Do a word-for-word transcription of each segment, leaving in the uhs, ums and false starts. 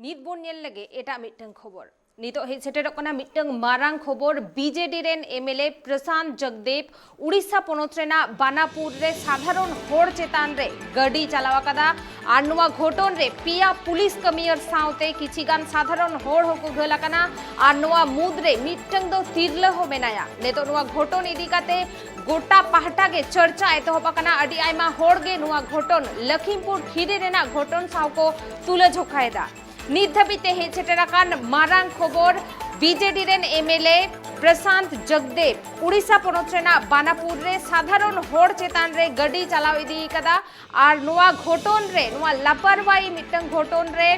ᱱᱤᱛ ᱵᱚᱱ ᱧᱮᱞ ᱞᱮᱜᱮ ᱮᱴᱟᱜ ᱢᱤᱫᱴᱟᱝ ᱠᱷᱚᱵᱚᱨ᱾ ᱱᱤᱛᱚᱜ ᱦᱮᱡ ᱥᱮᱴᱮᱨᱚᱜ ᱠᱟᱱᱟ ᱢᱤᱫᱴᱟᱝ ᱢᱟᱨᱟᱝ ᱠᱷᱚᱵᱚᱨ᱾ ᱵᱤᱡᱮᱰᱤ ᱨᱮᱱ ᱮᱢᱮᱞᱮ ᱯᱨᱚᱥᱟᱱᱛ ᱡᱚᱜᱽᱫᱮᱵ ᱩᱲᱤᱥᱥᱟ ᱯᱚᱱᱚᱛ ᱨᱮᱱᱟᱜ ᱵᱟᱱᱟᱯᱩᱨ ᱨᱮ ᱥᱟᱫᱷᱟᱨᱚᱱ ᱦᱚᱲ ᱪᱮᱛᱟᱱ ᱨᱮ ᱜᱟᱹᱰᱤ ᱪᱟᱞᱟᱣ ᱟᱠᱟᱫᱟ᱾ ᱟᱨ ᱱᱚᱣᱟ ᱜᱷᱚᱴᱚᱱ ᱨᱮ ᱯᱮᱭᱟ ᱯᱩᱞᱤᱥ ᱠᱟᱹᱢᱤᱭᱟᱹᱨ ᱥᱟᱶᱛᱮ ᱠᱤᱪᱷᱤ ᱜᱟᱱ ᱥᱟᱫᱷᱟᱨᱚᱱ ᱦᱚᱲ ᱦᱚᱸᱠᱚ ᱜᱷᱟᱹᱞ ᱟᱠᱟᱱᱟ᱾ ᱟᱨ ᱱᱚᱣᱟ ᱢᱩᱫᱽ ᱨᱮ ᱢᱤᱫᱴᱟᱝ ᱫᱚ ᱛᱤᱨᱞᱟᱹ ᱦᱚᱸ ᱢᱮᱱᱟᱭᱟ᱾ ᱱᱤᱛᱚᱜ ᱱᱚᱣᱟ ᱜᱷᱚᱴᱚᱱ ᱤᱫᱤ ᱠᱟᱛᱮ ᱜᱚᱴᱟ ᱯᱟᱦᱴᱟ ᱜᱮ ᱪᱚᱨᱪᱟ ᱮᱛᱚᱦᱚᱵ ᱟᱠᱟᱱᱟ᱾ ᱟᱹᱰᱤ ᱟᱭᱢᱟ ᱦᱚᱲ ᱜᱮ ᱱᱚᱣᱟ ᱜᱷᱚᱴᱚᱱ ᱞᱚᱠᱷᱤᱢᱯᱩᱨ ᱠᱷᱤᱨᱤ ᱨᱮᱱᱟᱜ ᱜᱷᱚᱴᱚᱱ ᱥᱟᱶ ᱠᱚ ᱛᱩᱞᱟᱹ ᱡᱚᱠᱷᱟᱭᱮᱫᱟ᱾ ᱱᱤᱛ ᱫᱷᱟᱹᱵᱤᱡ ᱛᱮ ᱦᱮᱡ ᱥᱮᱴᱮᱨ ᱟᱠᱟᱱ ᱢᱟᱨᱟᱝ ᱠᱷᱚᱵᱚᱨ, ᱵᱤᱡᱮᱰᱤ ᱨᱮᱱ ᱮᱢᱮᱞᱮ ᱯᱨᱚᱥᱟᱱᱛ ᱡᱚᱜᱽᱫᱮᱵ ᱩᱲᱤᱥᱥᱟ ᱯᱚᱱᱚᱛ ᱨᱮᱱᱟᱜ ᱵᱟᱱᱟᱯᱩᱨ ᱨᱮ ᱥᱟᱫᱷᱟᱨᱚᱱ ᱦᱚᱲ ᱪᱮᱛᱟᱱ ᱨᱮ ᱜᱟᱹᱰᱤ ᱪᱟᱞᱟᱣ ᱤᱫᱤ ᱠᱟᱫᱟ᱾ ᱟᱨ ᱱᱚᱣᱟ ᱜᱷᱚᱴᱚᱱ ᱨᱮ, ᱱᱚᱣᱟ ᱞᱟᱯᱟᱨᱣᱟᱦᱤ ᱢᱤᱫᱴᱟᱝ ᱜᱷᱚᱴᱚᱱ ᱨᱮ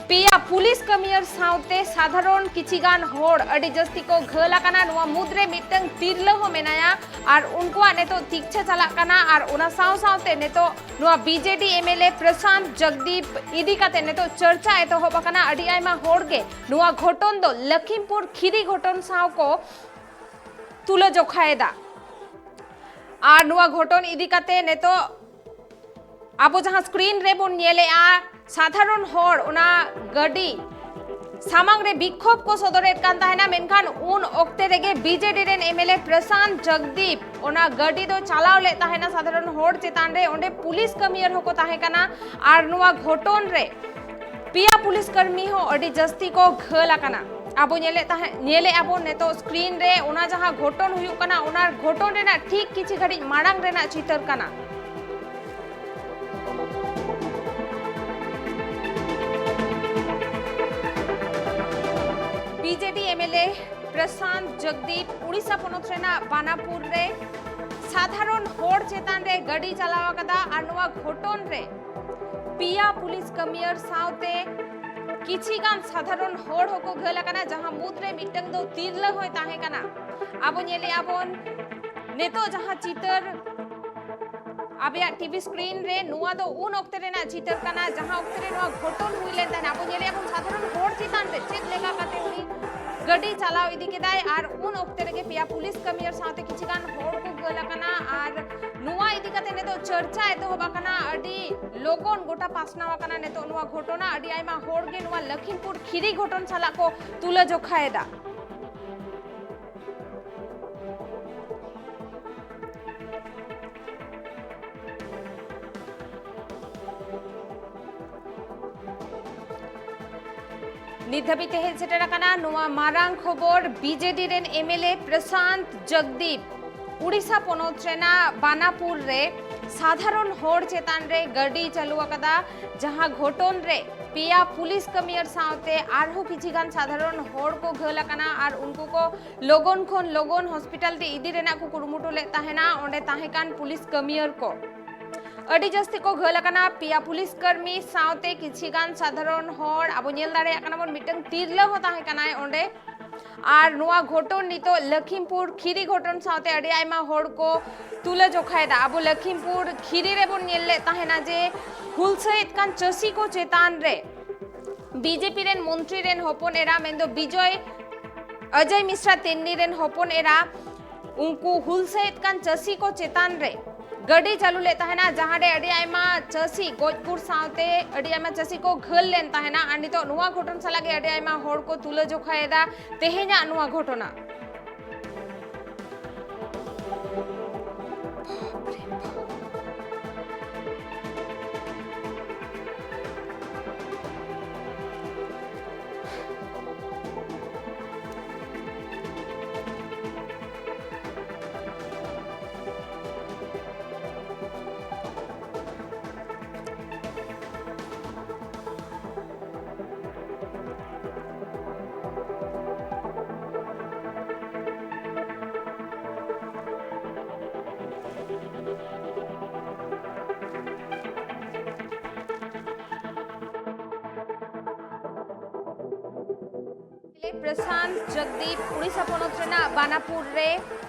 ᱯᱮᱭᱟ ᱯᱩᱞᱤᱥ ᱠᱟᱹᱢᱤᱭᱟᱹᱨ ᱥᱟᱶᱛᱮ ᱥᱟᱫᱷᱟᱨᱚᱱ ᱠᱤᱪᱷᱤ ᱜᱟᱱ ᱦᱚᱲ ᱟᱹᱰᱤ ᱡᱟᱹᱥᱛᱤ ᱠᱚ ᱜᱷᱟᱹᱞ ᱟᱠᱟᱱᱟ᱾ ᱱᱚᱣᱟ ᱢᱩᱫᱽᱨᱮ ᱢᱤᱫᱴᱟᱝ ᱛᱤᱨᱞᱟᱹ ᱦᱚᱸ ᱢᱮᱱᱟᱭᱟ᱾ ᱟᱨ ᱩᱱᱠᱩᱣᱟᱜ ᱱᱤᱛᱚᱜ ᱛᱤᱠᱪᱷᱟᱹ ᱪᱟᱞᱟᱜ ᱠᱟᱱᱟ᱾ ᱟᱨ ᱚᱱᱟ ᱥᱟᱶ ᱥᱟᱶᱛᱮ ᱱᱤᱛᱚᱜ ᱱᱚᱣᱟ ᱵᱤᱡᱮᱰᱤ ᱮᱢᱮᱞᱮ ᱯᱨᱚᱥᱟᱱᱛ ᱡᱚᱜᱽᱫᱤᱯ ᱤᱫᱤ ᱠᱟᱛᱮ ᱱᱤᱛᱚᱜ ᱪᱚᱨᱪᱟ ᱮᱛᱚᱦᱚᱵ ᱟᱠᱟᱱᱟ᱾ ᱟᱹᱰᱤ ᱟᱭᱢᱟ ᱦᱚᱲ ᱜᱮ ᱱᱚᱣᱟ ᱜᱷᱚᱴᱚᱱ ᱫᱚ ᱞᱚᱠᱷᱤᱢᱯᱩᱨ ᱠᱷᱤᱨᱤ ᱜᱷᱚᱴᱚᱱ ᱥᱟᱶ ᱠᱚ ᱛᱩᱞᱟᱹ ᱡᱚᱠᱷᱟᱭᱮᱫᱟ᱾ ᱟᱨ ᱱᱚᱣᱟ ᱜᱷᱚᱴᱚᱱ ᱤᱫᱤ ᱠᱟᱛᱮ ᱱᱤᱛᱚᱜ ᱟᱵᱚ ᱡᱟᱦᱟᱸ ᱥᱠᱨᱤᱱ ᱨᱮᱵᱚᱱ ᱧᱮᱞᱮᱜᱼᱟ, ᱥᱟᱫᱷᱟᱨᱚᱱ ᱦᱚᱲ ᱚᱱᱟ ᱜᱟᱹᱰᱤ ᱥᱟᱢᱟᱝ ᱨᱮ ᱵᱤᱠᱠᱷᱳᱵ ᱠᱚ ᱥᱚᱫᱚᱨᱮᱫ ᱠᱟᱱ ᱛᱟᱦᱮᱱᱟ, ᱢᱮᱱᱠᱷᱟᱱ ᱩᱱ ᱚᱠᱛᱮ ᱨᱮᱜᱮ ᱵᱤᱡᱮᱰᱤ ᱨᱮᱱ ᱮᱢᱮᱞᱮ ᱯᱨᱚᱥᱟᱱᱛ ᱡᱚᱜᱽᱫᱤᱯ ᱚᱱᱟ ᱜᱟᱹᱰᱤ ᱫᱚ ᱪᱟᱞᱟᱣ ᱞᱮᱫ ᱛᱟᱦᱮᱱᱟ ᱥᱟᱫᱷᱟᱨᱚᱱ ᱦᱚᱲ ᱪᱮᱛᱟᱱ ᱨᱮ᱾ ᱚᱸᱰᱮ ᱯᱩᱞᱤᱥ ᱠᱟᱹᱢᱤᱭᱟᱹ ᱦᱚᱸᱠᱚ ᱛᱟᱦᱮᱸ ᱠᱟᱱᱟ᱾ ᱟᱨ ᱱᱚᱣᱟ ᱜᱷᱚᱴᱚᱱ ᱨᱮ ᱯᱮᱭᱟ ᱯᱩᱞᱤᱥ ᱠᱟᱹᱢᱤ ᱦᱚᱸ ᱟᱹᱰᱤ ᱡᱟᱹᱥᱛᱤ ᱠᱚ ᱜᱷᱟᱹᱞ ᱟᱠᱟᱱᱟ᱾ ᱟᱵᱚ ᱧᱮᱞᱮᱫ ᱛᱟᱦᱮᱸ, ᱧᱮᱞᱮᱫ ᱟᱵᱚᱱ ᱱᱤᱛᱚᱜ ᱥᱠᱨᱤᱱ ᱨᱮ ᱚᱱᱟ ᱡᱟᱦᱟᱸ ᱜᱷᱚᱴᱚᱱ ᱦᱩᱭᱩᱜ ᱠᱟᱱᱟ, ᱚᱱᱟ ᱜᱷᱚᱴᱚᱱ ᱨᱮᱱᱟᱜ ᱴᱷᱤᱠ ᱠᱤᱪᱷᱤ ᱜᱷᱟᱹᱲᱤᱡ ᱢᱟᱲᱟᱝ ᱨᱮᱱᱟᱜ ᱪᱤᱛᱟᱹᱨ ᱠᱟᱱᱟ᱾ ᱵᱤᱡᱮᱰᱤ ᱮᱢᱮᱞᱮ ᱯᱨᱚᱥᱟᱱᱛ ᱡᱚᱜᱽᱫᱤᱯ ᱩᱲᱤᱥᱥᱟ ᱯᱚᱱᱚᱛ ᱨᱮᱱᱟᱜ ᱵᱟᱱᱟᱯᱩᱨ ᱨᱮ ᱥᱟᱫᱷᱟᱨᱚᱱ ᱦᱚᱲ ᱪᱮᱛᱟᱱ ᱨᱮ ᱜᱟᱹᱰᱤ ᱪᱟᱞᱟᱣ ᱟᱠᱟᱫᱟ᱾ ᱟᱨ ᱱᱚᱣᱟ ᱜᱷᱚᱴᱚᱱ ᱨᱮ ᱯᱮᱭᱟ ᱯᱩᱞᱤᱥ ᱠᱟᱹᱢᱤᱭᱟᱹᱨ ᱥᱟᱶᱛᱮ ᱠᱤᱪᱷᱤ ᱜᱟᱱ ᱥᱟᱫᱷᱟᱨᱚᱱ ᱦᱚᱲ ᱦᱚᱸᱠᱚ ᱜᱷᱟᱹᱞ ᱟᱠᱟᱱᱟ, ᱡᱟᱦᱟᱸ ᱢᱩᱫᱽᱨᱮ ᱢᱤᱫᱴᱟᱝ ᱫᱚ ᱛᱤᱨᱞᱟᱹ ᱦᱚᱸᱭ ᱛᱟᱦᱮᱸ ᱠᱟᱱᱟ᱾ ᱟᱵᱚ ᱧᱮᱞᱮᱜᱼᱟ ᱵᱚᱱ ᱱᱤᱛᱚᱜ ᱡᱟᱦᱟᱸ ᱪᱤᱛᱟᱹᱨ ᱟᱯᱮᱭᱟᱜ ᱴᱤᱵᱷᱤ ᱥᱠᱨᱤᱱ ᱨᱮ, ᱱᱚᱣᱟ ᱫᱚ ᱩᱱ ᱚᱠᱛᱮ ᱨᱮᱱᱟᱜ ᱪᱤᱛᱟᱹᱨ ᱠᱟᱱᱟ, ᱡᱟᱦᱟᱸ ᱚᱠᱛᱮ ᱨᱮ ᱱᱚᱣᱟ ᱜᱷᱚᱴᱚᱱ ᱦᱩᱭ ᱞᱮᱱ ᱛᱟᱦᱮᱸᱱᱟ᱾ ᱟᱵᱚ ᱧᱮᱞᱮᱜᱼᱟ ᱵᱚᱱ ᱥᱟᱫᱷᱟᱨᱚᱱ ᱦᱚᱲ ᱪᱮᱛᱟᱱ ᱨᱮ ᱪᱮᱫ ᱞᱮᱠᱟ ᱠᱟᱛᱮ ᱩᱱᱤ ᱜᱟᱹᱰᱤ ᱪᱟᱞᱟᱣ ᱤᱫᱤ ᱠᱮᱫᱟᱭ, ᱟᱨ ᱩᱱ ᱚᱠᱛᱮ ᱨᱮᱜᱮ ᱯᱮᱭᱟ ᱯᱩᱞᱤᱥ ᱠᱟᱹᱢᱤᱭᱟᱹᱨ ᱥᱟᱶᱛᱮ ᱠᱤᱪᱷᱤ ᱜᱟᱱ ᱦᱚᱲ ᱠᱚ ᱟᱠᱟᱱᱟ ᱟᱨ ᱱᱚᱣᱟ ᱤᱫᱤ ᱠᱟᱛᱮ ᱱᱤᱛᱚᱜ ᱪᱟᱨᱪᱟ ᱮᱛᱚᱦᱚᱵ ᱟᱠᱟᱱᱟ᱾ ᱟᱹᱰᱤ ᱞᱚᱜᱚᱱ ᱜᱚᱴᱟ ᱯᱟᱥᱱᱟᱣ ᱟᱠᱟᱱᱟ ᱱᱤᱛᱚᱜ ᱱᱚᱣᱟ ᱜᱷᱚᱴᱚᱱᱟ᱾ ᱟᱹᱰᱤ ᱟᱭᱢᱟ ᱦᱚᱲ ᱜᱮ ᱱᱚᱣᱟ ᱞᱚᱠᱷᱤᱢᱯᱩᱨ ᱠᱷᱤᱨᱤ ᱜᱷᱚᱴᱚᱱ ᱥᱟᱞᱟᱜ ᱠᱚ ᱛᱩᱞᱟᱹ ᱡᱚᱠᱷᱟᱭᱮᱫᱟ᱾ ᱱᱤᱛ ᱫᱷᱟᱹᱵᱤᱡ ᱛᱮ ᱦᱮᱡ ᱥᱮᱴᱮᱨ ᱟᱠᱟᱱᱟ ᱱᱚᱣᱟ ᱢᱟᱨᱟᱝ ᱠᱷᱚᱵᱚᱨ᱾ ᱵᱤᱡᱮᱰᱤ ᱨᱮᱱ ᱮᱢᱮᱞᱮ ᱯᱨᱚᱥᱟᱱᱛ ᱡᱚᱜᱫᱤᱯ ᱩᱲᱤᱥᱥᱟ ᱯᱚᱱᱚᱛ ᱨᱮᱱᱟᱜ ᱵᱟᱱᱟᱯᱩᱨ ᱨᱮ ᱥᱟᱫᱷᱟᱨᱚᱱ ᱦᱚᱲ ᱪᱮᱛᱟᱱ ᱨᱮ ᱜᱟᱹᱰᱤ ᱪᱟᱹᱞᱩ ᱟᱠᱟᱫᱟ, ᱡᱟᱦᱟᱸ ᱜᱷᱚᱴᱚᱱ ᱨᱮ ᱯᱮᱭᱟ ᱯᱩᱞᱤᱥ ᱠᱟᱹᱢᱤᱭᱟᱹᱨ ᱥᱟᱶᱛᱮ ᱟᱨᱦᱚᱸ ᱠᱤᱪᱷᱤ ᱜᱟᱱ ᱥᱟᱫᱷᱟᱨᱚᱱ ᱦᱚᱲ ᱠᱚ ᱜᱷᱟᱹᱞ ᱟᱠᱟᱱᱟ ᱟᱨ ᱩᱱᱠᱩ ᱠᱚ ᱞᱚᱜᱚᱱ ᱠᱷᱚᱱ ᱞᱚᱜᱚᱱ ᱦᱚᱥᱯᱤᱴᱟᱞ ᱛᱮ ᱤᱫᱤ ᱨᱮᱱᱟᱜ ᱠᱚ ᱠᱩᱨᱩᱢᱩᱴᱩ ᱞᱮᱫ ᱛᱟᱦᱮᱱᱟ ᱚᱸᱰᱮ ᱛᱟᱦᱮᱸ ᱠᱟᱱ ᱯᱩᱞᱤᱥ ᱠᱟᱹᱢᱤᱭᱟᱹᱨ ᱠᱚ᱾ ᱟᱹᱰᱤ ᱡᱟᱹᱥᱛᱤ ᱠᱚ ᱜᱷᱟᱹᱞ ᱟᱠᱟᱱᱟ᱾ ᱯᱮᱭᱟ ᱯᱩᱞᱤᱥ ᱠᱟᱹᱢᱤ ᱥᱟᱶᱛᱮ ᱠᱤᱪᱷᱤ ᱜᱟᱱ ᱥᱟᱫᱷᱟᱨᱚᱱ ᱦᱚᱲ, ᱟᱵᱚ ᱧᱮᱞ ᱫᱟᱲᱮᱭᱟᱜ ᱠᱟᱱᱟ ᱵᱚᱱ, ᱢᱤᱫᱴᱟᱝ ᱛᱤᱨᱞᱟᱹ ᱦᱚᱸ ᱛᱟᱦᱮᱸ ᱠᱟᱱᱟᱭ ᱚᱸᱰᱮ᱾ ᱟᱨ ᱱᱚᱣᱟ ᱜᱷᱚᱴᱚᱱ ᱱᱤᱛᱚᱜ ᱞᱚᱠᱷᱤᱢᱯᱩᱨ ᱠᱷᱤᱨᱤ ᱜᱷᱚᱴᱚᱱ ᱥᱟᱶᱛᱮ ᱟᱹᱰᱤ ᱟᱭᱢᱟ ᱦᱚᱲ ᱠᱚ ᱛᱩᱞᱟᱹ ᱡᱚᱠᱷᱟᱭᱮᱫᱟ᱾ ᱟᱵᱚ ᱞᱚᱠᱷᱤᱢᱯᱩᱨ ᱠᱷᱤᱨᱤ ᱨᱮᱵᱚᱱ ᱧᱮᱞ ᱞᱮᱫ ᱛᱟᱦᱮᱱᱟ ᱡᱮ ᱦᱩᱞᱥᱟᱹᱭᱮᱫ ᱠᱟᱱ ᱪᱟᱹᱥᱤ ᱠᱚ ᱪᱮᱛᱟᱱ ᱨᱮ ᱵᱤᱡᱮᱯᱤ ᱨᱮᱱ ᱢᱚᱱᱛᱨᱤ ᱨᱮᱱ ᱦᱚᱯᱚᱱ ᱮᱨᱟ, ᱢᱮᱱᱫᱚ ᱵᱤᱡᱚᱭ ᱚᱡᱚᱭ ᱢᱤᱥᱨᱟ ᱛᱮᱱᱱᱤ ᱨᱮᱱ ᱦᱚᱯᱚᱱ ᱮᱨᱟ, ᱩᱱᱠᱩ ᱦᱩᱞᱥᱟᱹᱭᱮᱫ ᱠᱟᱱ ᱪᱟᱹᱥᱤ ᱠᱚ ᱪᱮᱛᱟᱱ ᱨᱮ ᱜᱟᱹᱰᱤ ᱪᱟᱹᱞᱩ ᱞᱮᱫ ᱛᱟᱦᱮᱱᱟ, ᱡᱟᱦᱟᱸ ᱨᱮ ᱟᱹᱰᱤ ᱟᱭᱢᱟ ᱪᱟᱹᱥᱤ ᱜᱚᱡ ᱜᱩᱨ ᱥᱟᱶᱛᱮ ᱟᱹᱰᱤ ᱟᱭᱢᱟ ᱪᱟᱹᱥᱤ ᱠᱚ ᱜᱷᱟᱹᱞ ᱞᱮᱱ ᱛᱟᱦᱮᱱᱟ᱾ ᱟᱨ ᱱᱤᱛᱚᱜ ᱱᱚᱣᱟ ᱜᱷᱚᱴᱚᱱ ᱥᱟᱞᱟᱜ ᱜᱮ ᱟᱹᱰᱤ ᱟᱭᱢᱟ ᱦᱚᱲ ᱠᱚ ᱛᱩᱞᱟᱹ ᱡᱚᱠᱷᱟᱭᱮᱫᱟ ᱛᱮᱦᱮᱧᱟᱜ ᱱᱚᱣᱟ ᱜᱷᱚᱴᱚᱱᱟ᱾ ᱯᱨᱚᱥᱟᱱᱛ ᱡᱚᱜᱽᱫᱤᱯ ᱩᱲᱤᱥᱥᱟ ᱯᱚᱱᱚᱛ ᱨᱮᱱᱟᱜ ᱵᱟᱱᱟᱯᱩᱨ ᱨᱮ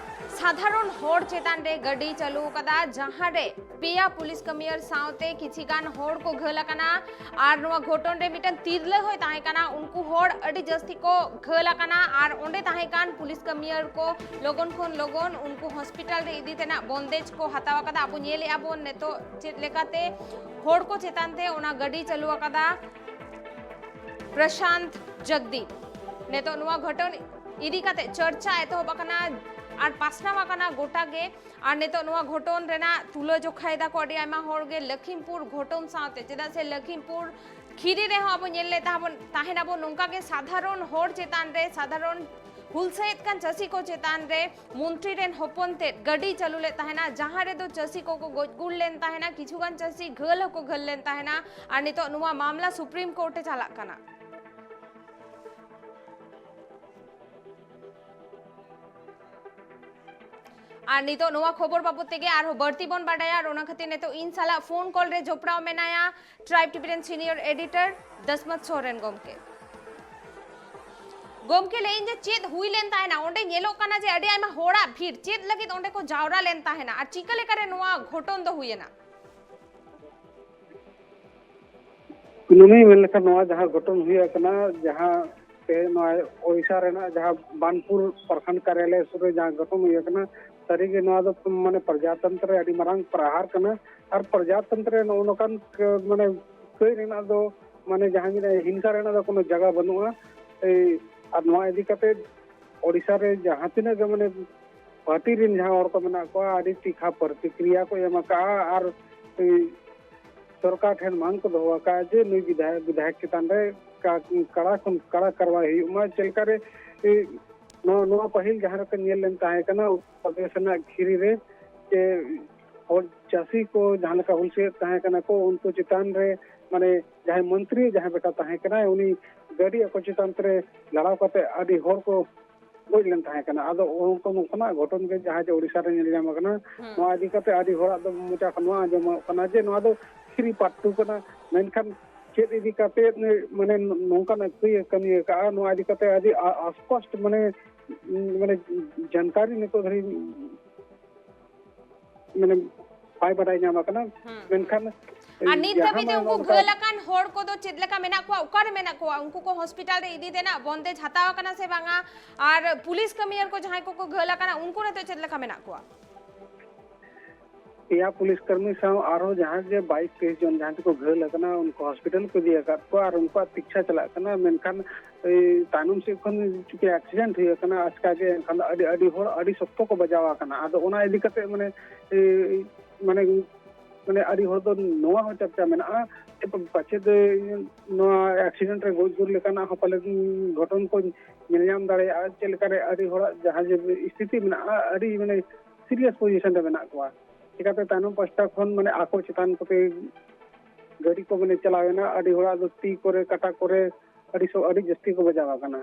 ᱥᱟᱫᱷᱟᱨᱚᱱ ᱦᱚᱲ ᱪᱮᱛᱟᱱ ᱨᱮ ᱜᱟᱹᱰᱤ ᱪᱟᱹᱞᱩ ᱟᱠᱟᱫᱟ, ᱡᱟᱦᱟᱸ ᱨᱮ ᱯᱮᱭᱟ ᱯᱩᱞᱤᱥ ᱠᱟᱹᱢᱤᱭᱟᱹ ᱥᱟᱶᱛᱮ ᱠᱤᱪᱷᱤ ᱜᱟᱱ ᱦᱚᱲ ᱠᱚ ᱜᱷᱟᱹᱞ ᱟᱠᱟᱱᱟ᱾ ᱟᱨ ᱱᱚᱣᱟ ᱜᱷᱚᱴᱚᱱ ᱨᱮ ᱢᱤᱫᱴᱟᱝ ᱛᱤᱨᱞᱟᱹ ᱦᱚᱸᱭ ᱛᱟᱦᱮᱸ ᱠᱟᱱᱟ᱾ ᱩᱱᱠᱩ ᱦᱚᱲ ᱟᱹᱰᱤ ᱡᱟᱹᱥᱛᱤ ᱠᱚ ᱜᱷᱟᱹᱞ ᱟᱠᱟᱱᱟ᱾ ᱟᱨ ᱚᱸᱰᱮ ᱛᱟᱦᱮᱸ ᱠᱟᱱ ᱯᱩᱞᱤᱥ ᱠᱟᱹᱢᱤᱭᱟᱹ ᱠᱚ ᱞᱚᱜᱚᱱ ᱠᱷᱚᱱ ᱞᱚᱜᱚᱱ ᱩᱱᱠᱩ ᱦᱚᱥᱯᱤᱴᱟᱞ ᱨᱮ ᱤᱫᱤ ᱛᱮᱱᱟᱜ ᱵᱚᱱᱫᱮᱡᱽ ᱠᱚ ᱦᱟᱛᱟᱣ ᱟᱠᱟᱫᱟ᱾ ᱟᱵᱚ ᱧᱮᱞᱮᱫᱼᱟ ᱵᱚᱱ ᱱᱤᱛᱚᱜ ᱪᱮᱫ ᱞᱮᱠᱟᱛᱮ ᱦᱚᱲ ᱠᱚ ᱪᱮᱛᱟᱱ ᱛᱮ ᱚᱱᱟ ᱜᱟᱹᱰᱤ ᱪᱟᱹᱞᱩ ᱟᱠᱟᱫᱟ ᱯᱨᱚᱥᱟᱱᱛ ᱡᱚᱜᱽᱫᱤᱯ᱾ ᱱᱤᱛᱚᱜ ᱱᱚᱣᱟ ᱜᱷᱚᱴᱚᱱ ᱤᱫᱤ ᱠᱟᱛᱮ ᱪᱚᱨᱪᱟ ᱮᱛᱚᱦᱚᱵ ᱟᱠᱟᱱᱟ ᱟᱨ ᱯᱟᱥᱱᱟᱣ ᱟᱠᱟᱱᱟ ᱜᱚᱴᱟ ᱜᱮ᱾ ᱟᱨ ᱱᱤᱛᱚᱜ ᱱᱚᱣᱟ ᱜᱷᱚᱴᱚᱱ ᱨᱮᱱᱟᱜ ᱛᱩᱞᱟᱹ ᱡᱚᱠᱷᱟᱭ ᱫᱟᱠᱚ ᱟᱹᱰᱤ ᱟᱭᱢᱟ ᱦᱚᱲ ᱜᱮ ᱞᱚᱠᱷᱤᱢᱯᱩᱨ ᱜᱷᱚᱴᱚᱱ ᱥᱟᱶᱛᱮ, ᱪᱮᱫᱟᱜ ᱥᱮ ᱞᱚᱠᱷᱤᱢᱯᱩᱨ ᱠᱷᱤᱨᱤ ᱨᱮᱦᱚᱸ ᱟᱵᱚ ᱧᱮᱞ ᱞᱮᱫ ᱛᱟᱦᱮᱸ ᱵᱚᱱ, ᱛᱟᱦᱮᱱᱟᱵᱚᱱ ᱱᱚᱝᱠᱟ ᱜᱮ ᱥᱟᱫᱷᱟᱨᱚᱱ ᱦᱚᱲ ᱪᱮᱛᱟᱱ ᱨᱮ, ᱥᱟᱫᱷᱟᱨᱚᱱ ᱦᱩᱞᱥᱟᱹᱭᱮᱫ ᱠᱟᱱ ᱪᱟᱹᱥᱤ ᱠᱚ ᱪᱮᱛᱟᱱ ᱨᱮ ᱢᱚᱱᱛᱨᱤ ᱨᱮᱱ ᱦᱚᱯᱚᱱ ᱛᱮᱫ ᱜᱟᱹᱰᱤ ᱪᱟᱹᱞᱩ ᱞᱮᱫ ᱛᱟᱦᱮᱱᱟ, ᱡᱟᱦᱟᱸ ᱨᱮᱫᱚ ᱪᱟᱹᱥᱤ ᱠᱚᱠᱚ ᱜᱚᱡ ᱜᱩᱨ ᱞᱮᱱ ᱛᱟᱦᱮᱱᱟ, ᱠᱤᱪᱷᱩ ᱜᱟᱱ ᱪᱟᱹᱥᱤ ᱜᱷᱟᱹᱞ ᱦᱚᱸᱠᱚ ᱜᱷᱟᱹᱞ ᱞᱮᱱ ᱛᱟᱦᱮᱱᱟ᱾ ᱟᱨ ᱱᱤᱛᱚᱜ ᱱᱚᱣᱟ ᱢᱟᱢᱞᱟ ᱥᱩᱯᱨᱤᱢ ᱠᱳᱨᱴ ᱮ ᱪᱟᱞᱟᱜ ᱠᱟᱱᱟ᱾ ᱟᱨ ᱱᱤᱛᱚᱜ ᱱᱚᱣᱟ ᱠᱷᱚᱵᱚᱨ ᱵᱟᱵᱚᱫ ᱛᱮᱜᱮ ᱟᱨᱦᱚᱸ ᱵᱟᱹᱲᱛᱤ ᱵᱚᱱ ᱵᱟᱰᱟᱭᱟ, ᱟᱨ ᱚᱱᱟ ᱠᱷᱟᱹᱛᱤᱨ ᱱᱤᱛᱚᱜ ᱤᱧ ᱥᱟᱞᱟᱜ ᱯᱷᱳᱱ ᱠᱚᱞ ᱨᱮ ᱡᱚᱯᱲᱟᱣ ᱢᱮᱱᱟᱭᱟ ᱴᱨᱟᱭᱤᱵᱽ ᱴᱤᱵᱷᱤ ᱨᱮᱱ ᱥᱤᱱᱤᱭᱚᱨ ᱮᱰᱤᱴᱚᱨ ᱫᱚᱥᱢᱚᱛ ᱥᱚᱨᱮᱱ ᱜᱚᱢᱠᱮ᱾ ᱜᱚᱢᱠᱮ, ᱞᱟᱹᱭᱟᱹᱧ ᱡᱮ ᱪᱮᱫ ᱦᱩᱭ ᱞᱮᱱ ᱛᱟᱦᱮᱱᱟ ᱚᱸᱰᱮ? ᱧᱮᱞᱚᱜ ᱠᱟᱱᱟ ᱡᱮ ᱟᱹᱰᱤ ᱟᱭᱢᱟ ᱦᱚᱲᱟᱜ ᱵᱷᱤᱲ, ᱪᱮᱫ ᱞᱟᱹᱜᱤᱫ ᱚᱸᱰᱮ ᱠᱚ ᱡᱟᱣᱨᱟ ᱞᱮᱱ ᱛᱟᱦᱮᱱᱟ ᱟᱨ ᱪᱤᱠᱟᱹ ᱞᱮᱠᱟᱨᱮ ᱱᱚᱣᱟ ᱜᱷᱚᱴᱚᱱ ᱫᱚ ᱦᱩᱭᱮᱱᱟ? ᱠᱩᱱᱟᱹᱢᱤ ᱢᱮᱱ ᱞᱮᱠᱷᱟᱱ ᱱᱚᱣᱟ ᱡᱟᱦᱟᱸ ᱜᱷᱚᱴᱚᱱ ᱦᱩᱭ ᱟᱠᱟᱱᱟ, ᱡᱟᱦᱟᱸ ᱛᱮᱦᱮᱧ ᱱᱚᱣᱟ ᱳᱰᱤᱥᱟ ᱨᱮᱱᱟᱜ ᱡᱟᱦᱟᱸ ᱵᱟᱱᱯᱩᱨ ᱯᱨᱚᱠᱷᱚᱸᱰ ᱠᱟᱨᱭᱟᱞᱚᱭ ᱥᱩᱨ ᱨᱮ ᱡᱟᱦᱟᱸ ᱜᱷᱚᱴᱚᱱ ᱦᱩᱭ ᱟᱠᱟᱱᱟ, ᱥᱟᱹᱨᱤᱜᱮ ᱱᱚᱣᱟ ᱫᱚ ᱢᱟᱱᱮ ᱯᱨᱚᱡᱟᱛᱚᱱᱛᱨᱚ ᱨᱮ ᱟᱹᱰᱤ ᱢᱟᱨᱟᱝ ᱯᱨᱚᱦᱟᱨ ᱠᱟᱱᱟ᱾ ᱟᱨ ᱯᱨᱚᱡᱟᱛᱚᱱᱛᱨᱚ ᱨᱮ ᱱᱚᱜᱼᱚ ᱱᱚᱝᱠᱟᱱ ᱢᱟᱱᱮ ᱠᱟᱹᱭ ᱨᱮᱱᱟᱜ ᱫᱚ, ᱢᱟᱱᱮ ᱡᱟᱦᱟᱸ ᱦᱤᱱᱥᱟ ᱨᱮᱱᱟᱜ ᱫᱚ ᱠᱳᱱᱳ ᱡᱟᱭᱜᱟ ᱵᱟᱹᱱᱩᱜᱼᱟ᱾ ᱟᱨ ᱱᱚᱣᱟ ᱤᱫᱤ ᱠᱟᱛᱮ ᱳᱰᱤᱥᱟ ᱨᱮ ᱡᱟᱦᱟᱸ ᱛᱤᱱᱟᱹᱜ ᱜᱮ ᱢᱟᱱᱮ ᱯᱟᱨᱴᱤ ᱨᱮᱱ ᱡᱟᱦᱟᱸ ᱦᱚᱲ ᱠᱚ ᱢᱮᱱᱟᱜ ᱠᱚᱣᱟ, ᱟᱹᱰᱤ ᱛᱤᱠᱷᱟ ᱯᱨᱚᱛᱤᱠᱨᱤᱭᱟ ᱠᱚ ᱮᱢ ᱟᱠᱟᱫᱼᱟ᱾ ᱟᱨ ᱥᱚᱨᱠᱟᱨ ᱴᱷᱮᱱ ᱢᱟᱝ ᱠᱚ ᱫᱚᱦᱚ ᱟᱠᱟᱫᱼᱟ ᱡᱮ ᱱᱩᱭ ᱵᱤᱫᱷᱟᱭᱚᱠ ᱵᱤᱫᱷᱟᱭᱚᱠ ᱪᱮᱛᱟᱱ ᱨᱮ ᱠᱟᱲᱟ ᱠᱷᱚᱱ ᱠᱟᱲᱟ ᱠᱟᱨᱣᱟᱭ ᱦᱩᱭᱩᱜ ᱢᱟ᱾ ᱪᱮᱫ ᱞᱮᱠᱟᱨᱮ ᱱᱚᱣᱟ ᱯᱟᱹᱦᱤᱞ ᱡᱟᱦᱟᱸ ᱞᱮᱠᱟ ᱧᱮᱞ ᱞᱮᱱ ᱛᱟᱦᱮᱸ ᱠᱟᱱᱟ ᱩᱛᱛᱚᱨ ᱯᱨᱚᱫᱮᱥ ᱨᱮᱱᱟᱜ ᱠᱷᱤᱨᱤ ᱨᱮ, ᱡᱮ ᱦᱚᱲ ᱪᱟᱹᱥᱤ ᱠᱚ ᱡᱟᱦᱟᱸ ᱞᱮᱠᱟ ᱦᱩᱞᱥᱟᱹᱭᱮᱫ ᱛᱟᱦᱮᱸ ᱠᱟᱱᱟ ᱠᱚ, ᱩᱱᱠᱩ ᱪᱮᱛᱟᱱ ᱨᱮ ᱢᱟᱱᱮ ᱡᱟᱦᱟᱸᱭ ᱢᱚᱱᱛᱨᱤ ᱡᱟᱦᱟᱸ ᱞᱮᱠᱟ ᱛᱟᱦᱮᱸ ᱠᱟᱱᱟᱭ, ᱩᱱᱤ ᱜᱟᱹᱰᱤ ᱟᱠᱚ ᱪᱮᱛᱟᱱ ᱨᱮ ᱞᱟᱲᱟᱣ ᱠᱟᱛᱮ ᱟᱹᱰᱤ ᱦᱚᱲ ᱠᱚ ᱜᱚᱡ ᱞᱮᱱ ᱛᱟᱦᱮᱸ ᱠᱟᱱᱟ᱾ ᱟᱫᱚ ᱚᱱᱠᱟ ᱱᱚᱝᱠᱟᱱᱟᱜ ᱜᱷᱚᱴᱚᱱ ᱜᱮ ᱡᱟᱦᱟᱸ ᱡᱮ ᱳᱰᱤᱥᱟ ᱨᱮ ᱧᱮᱞ ᱧᱟᱢ ᱟᱠᱟᱱᱟ, ᱱᱚᱣᱟ ᱤᱫᱤ ᱠᱟᱛᱮ ᱟᱹᱰᱤ ᱦᱚᱲᱟᱜ ᱫᱚ ᱢᱚᱪᱟ ᱠᱷᱚᱱ ᱱᱚᱣᱟ ᱟᱸᱡᱚᱢᱚᱜ ᱠᱟᱱᱟ ᱡᱮ ᱱᱚᱣᱟ ᱫᱚ ᱠᱷᱤᱨᱤ ᱯᱟᱴᱴᱩ ᱠᱟᱱᱟ᱾ ᱢᱮᱱᱠᱷᱟᱱ ᱪᱮᱫ ᱤᱫᱤ ᱠᱟᱛᱮ ᱢᱟᱱᱮ ᱱᱚᱝᱠᱟᱱᱟᱜ ᱠᱟᱹᱭ ᱠᱟᱹᱢᱤ ᱟᱠᱟᱫᱼᱟ, ᱱᱚᱣᱟ ᱤᱫᱤ ᱠᱟᱛᱮ ᱟᱹᱰᱤ ᱟ- ᱟᱥᱯᱚᱥᱴ ᱢᱟᱱᱮ ᱢᱟᱱᱮ ᱡᱟᱱᱠᱟᱨᱤ ᱱᱤᱛᱚᱜ ᱫᱷᱟᱹᱨᱤᱡ ᱢᱟᱱᱮ ᱵᱟᱭ ᱵᱟᱰᱟᱭ ᱧᱟᱢ ᱟᱠᱟᱱᱟ᱾ ᱦᱩᱸ᱾ ᱢᱮᱱᱠᱷᱟᱱ ᱟᱨ ᱱᱤᱛ ᱡᱟᱦᱟᱸ ᱫᱷᱟᱹᱵᱤᱡ ᱛᱮ ᱢᱟ ᱩᱱᱠᱩ ᱱᱚᱝᱠᱟ ᱜᱷᱟᱹᱞ ᱟᱠᱟᱱ ᱦᱚᱲ ᱠᱚᱫᱚ ᱪᱮᱫ ᱞᱮᱠᱟ ᱢᱮᱱᱟᱜ ᱠᱚᱣᱟ, ᱚᱠᱟᱨᱮ ᱢᱮᱱᱟᱜ ᱠᱚᱣᱟ, ᱩᱱᱠᱩ ᱠᱚ ᱦᱚᱥᱯᱤᱴᱟᱞ ᱨᱮ ᱤᱫᱤ ᱨᱮᱱᱟᱜ ᱵᱚᱱᱫᱮᱡᱽ ᱦᱟᱛᱟᱣ ᱟᱠᱟᱱᱟ ᱥᱮ ᱵᱟᱝᱟ? ᱟᱨ ᱯᱩᱞᱤᱥ ᱠᱟᱹᱢᱤᱭᱟᱹ ᱠᱚ ᱡᱟᱦᱟᱸᱭ ᱠᱚᱠᱚ ᱜᱷᱟᱹᱞ ᱟᱠᱟᱱᱟ, ᱩᱱᱠᱩ ᱱᱤᱛᱚᱜ ᱪᱮᱫ ᱞᱮᱠᱟ ᱢᱮᱱᱟᱜ ᱠᱚᱣᱟ? ᱯᱮᱭᱟ ᱯᱩᱞᱤᱥ ᱠᱟᱹᱢᱤ ᱥᱟᱶ ᱟᱨᱦᱚᱸ ᱡᱟᱦᱟᱸ ᱜᱮ ᱵᱟᱭᱤᱥ ᱛᱮᱭᱤᱥ ᱡᱚᱱ ᱡᱟᱦᱟᱸ ᱛᱮᱠᱚ ᱜᱷᱟᱹᱞ ᱟᱠᱟᱱᱟ, ᱩᱱᱠᱩ ᱦᱚᱥᱯᱤᱴᱟᱞ ᱠᱚ ᱤᱫᱤ ᱟᱠᱟᱫ ᱠᱚᱣᱟ ᱟᱨ ᱩᱱᱠᱩᱣᱟᱜ ᱛᱤᱠᱪᱷᱟ ᱪᱟᱞᱟᱜ ᱠᱟᱱᱟ᱾ ᱢᱮᱱᱠᱷᱟᱱ ᱮᱭ ᱛᱟᱭᱱᱚᱢ ᱥᱮᱫ ᱠᱷᱚᱱ ᱪᱤᱠᱟᱹ ᱮᱠᱥᱤᱰᱮᱱᱴ ᱦᱩᱭ ᱟᱠᱟᱱᱟ ᱟᱪᱠᱟ ᱜᱮ, ᱮᱱᱠᱷᱟᱱ ᱫᱚ ᱟᱹᱰᱤ, ᱟᱹᱰᱤ ᱦᱚᱲ ᱟᱹᱰᱤ ᱥᱚᱠᱛᱚ ᱠᱚ ᱵᱟᱡᱟᱣ ᱟᱠᱟᱱᱟ᱾ ᱟᱫᱚ ᱚᱱᱟ ᱤᱫᱤ ᱠᱟᱛᱮ ᱢᱟᱱᱮ, ᱮᱭ, ᱢᱟᱱᱮ, ᱢᱟᱱᱮ ᱟᱹᱰᱤ ᱦᱚᱲ ᱫᱚ ᱱᱚᱣᱟ ᱦᱚᱸ ᱪᱟᱨᱪᱟ ᱢᱮᱱᱟᱜᱼᱟ ᱡᱮ ᱯᱟᱪᱮᱫ ᱱᱚᱣᱟ ᱮᱠᱥᱤᱰᱮᱱᱴ ᱨᱮ ᱜᱚᱡ ᱜᱩᱨ ᱞᱮᱠᱟᱱᱟᱜ ᱦᱚᱸ ᱯᱟᱞᱮ ᱜᱷᱚᱴᱚᱱ ᱠᱚ ᱧᱮᱞ ᱧᱟᱢ ᱫᱟᱲᱮᱭᱟᱜᱼᱟ, ᱪᱮᱫ ᱞᱮᱠᱟᱨᱮ ᱟᱹᱰᱤ ᱦᱚᱲᱟᱜ ᱡᱟᱦᱟᱸ ᱡᱮ ᱥᱛᱷᱤᱛᱤ ᱢᱮᱱᱟᱜᱼᱟ, ᱟᱹᱰᱤ ᱢᱟᱱᱮ ᱥᱤᱨᱤᱭᱟᱥ ᱯᱚᱡᱤᱥᱚᱱ ᱨᱮ ᱢᱮᱱᱟᱜ ᱠᱚᱣᱟ᱾ ᱪᱤᱠᱟᱹᱛᱮ ᱛᱟᱭᱱᱚᱢ ᱯᱟᱦᱴᱟ ᱠᱷᱚᱱ ᱢᱟᱱᱮ ᱟᱠᱚ ᱪᱮᱛᱟᱱ ᱠᱚᱛᱮ ᱜᱟᱹᱰᱤ ᱠᱚ ᱢᱟᱱᱮ ᱪᱟᱞᱟᱣ ᱮᱱᱟ, ᱟᱹᱰᱤ ᱦᱚᱲᱟᱜ ᱫᱚ ᱛᱤ ᱠᱚᱨᱮ, ᱠᱟᱴᱟ ᱠᱚᱨᱮ ᱟᱹᱰᱤ ᱥᱚ-, ᱟᱹᱰᱤ ᱡᱟᱹᱥᱛᱤ ᱠᱚ ᱵᱟᱡᱟᱣ ᱟᱠᱟᱱᱟ᱾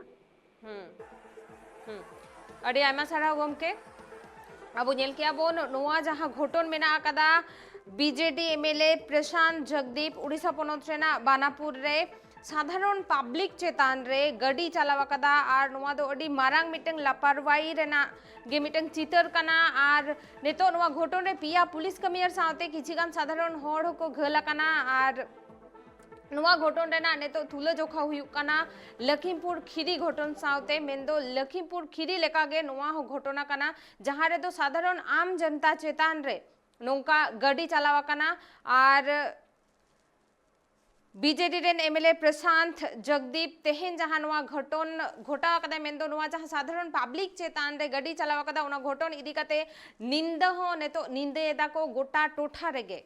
ᱦᱩᱸ, ᱦᱩᱸ᱾ ᱟᱹᱰᱤ ᱟᱭᱢᱟ ᱥᱟᱨᱦᱟᱣ ᱜᱚᱢᱠᱮ᱾ ᱟᱵᱚ ᱧᱮᱞ ᱠᱮᱜᱼᱟ ᱵᱚᱱ, ᱱᱚᱣᱟ ᱡᱟᱦᱟᱸ ᱜᱷᱚᱴᱚᱱ ᱢᱮᱱᱟᱜ ᱟᱠᱟᱫᱟ, ᱵᱤᱡᱮᱰᱤ ᱮᱢᱮᱞᱮ ᱯᱨᱚᱥᱟᱱᱛ ᱡᱚᱜᱽᱫᱤᱯ ᱩᱲᱤᱥᱥᱟ ᱯᱚᱱᱚᱛ ᱨᱮᱱᱟᱜ ᱵᱟᱱᱟᱯᱩᱨ ᱨᱮ ᱥᱟᱫᱷᱟᱨᱚᱱ ᱯᱟᱵᱽᱞᱤᱠ ᱪᱮᱛᱟᱱ ᱨᱮ ᱜᱟᱹᱰᱤ ᱪᱟᱞᱟᱣ ᱟᱠᱟᱫᱟ, ᱟᱨ ᱱᱚᱣᱟ ᱫᱚ ᱟᱹᱰᱤ ᱢᱟᱨᱟᱝ ᱢᱤᱫᱴᱟᱝ ᱞᱟᱯᱟᱨᱣᱟᱦᱤ ᱨᱮᱱᱟᱜ ᱜᱮ ᱢᱤᱫᱴᱟᱝ ᱪᱤᱛᱟᱹᱨ ᱠᱟᱱᱟ᱾ ᱟᱨ ᱱᱤᱛᱚᱜ ᱱᱚᱣᱟ ᱜᱷᱚᱴᱚᱱ ᱨᱮ ᱯᱮᱭᱟ ᱯᱩᱞᱤᱥ ᱠᱟᱹᱢᱤᱭᱟᱹ ᱥᱟᱶᱛᱮ ᱠᱤᱪᱷᱤ ᱜᱟᱱ ᱥᱟᱫᱷᱟᱨᱚᱱ ᱦᱚᱲ ᱦᱚᱸᱠᱚ ᱜᱷᱟᱹᱞ ᱟᱠᱟᱱᱟ᱾ ᱟᱨ ᱱᱚᱣᱟ ᱜᱷᱚᱴᱚᱱ ᱨᱮᱱᱟᱜ ᱱᱤᱛᱚᱜ ᱛᱩᱞᱟᱹᱡᱚᱠᱷᱟ ᱦᱩᱭᱩᱜ ᱠᱟᱱᱟ ᱞᱚᱠᱷᱤᱢᱯᱩᱨ ᱠᱷᱤᱨᱤ ᱜᱷᱚᱴᱚᱱ ᱥᱟᱶᱛᱮ, ᱢᱮᱱᱫᱚ ᱞᱚᱠᱷᱤᱢᱯᱩᱨ ᱠᱷᱤᱨᱤ ᱞᱮᱠᱟᱜᱮ ᱱᱚᱣᱟ ᱦᱚᱸ ᱜᱷᱚᱴᱚᱱᱟ ᱠᱟᱱᱟ, ᱡᱟᱦᱟᱸ ᱨᱮᱫᱚ ᱥᱟᱫᱷᱟᱨᱚᱱ ᱟᱢ ᱡᱚᱱᱛᱟ ᱪᱮᱛᱟᱱ ᱨᱮ ᱱᱚᱝᱠᱟ ᱜᱟᱹᱰᱤ ᱪᱟᱞᱟᱣ ᱟᱠᱟᱱᱟ᱾ ᱟᱨ ᱵᱤᱡᱮᱰᱤ ᱨᱮᱱ ᱮᱢᱮᱞᱮ ᱯᱨᱚᱥᱟᱱᱛ ᱡᱚᱜᱽᱫᱤᱯ ᱛᱮᱦᱮᱧ ᱡᱟᱦᱟᱸ ᱱᱚᱣᱟ ᱜᱷᱚᱴᱚᱱ ᱜᱷᱚᱴᱟᱣ ᱟᱠᱟᱫᱟᱭ, ᱢᱮᱱᱫᱚ ᱱᱚᱣᱟ ᱡᱟᱦᱟᱸ ᱥᱟᱫᱷᱟᱨᱚᱱ ᱯᱟᱵᱽᱞᱤᱠ ᱪᱮᱛᱟᱱ ᱨᱮ ᱜᱟᱹᱰᱤ ᱪᱟᱞᱟᱣ ᱟᱠᱟᱫᱟ, ᱚᱱᱟ ᱜᱷᱚᱴᱚᱱ ᱤᱫᱤ ᱠᱟᱛᱮ ᱱᱤᱱᱫᱟᱹ ᱦᱚᱸ ᱱᱤᱛᱚᱜ ᱱᱤᱱᱫᱟᱹᱭᱮᱫᱟ ᱠᱚ ᱜᱚᱴᱟ ᱴᱚᱴᱷᱟ ᱨᱮᱜᱮ᱾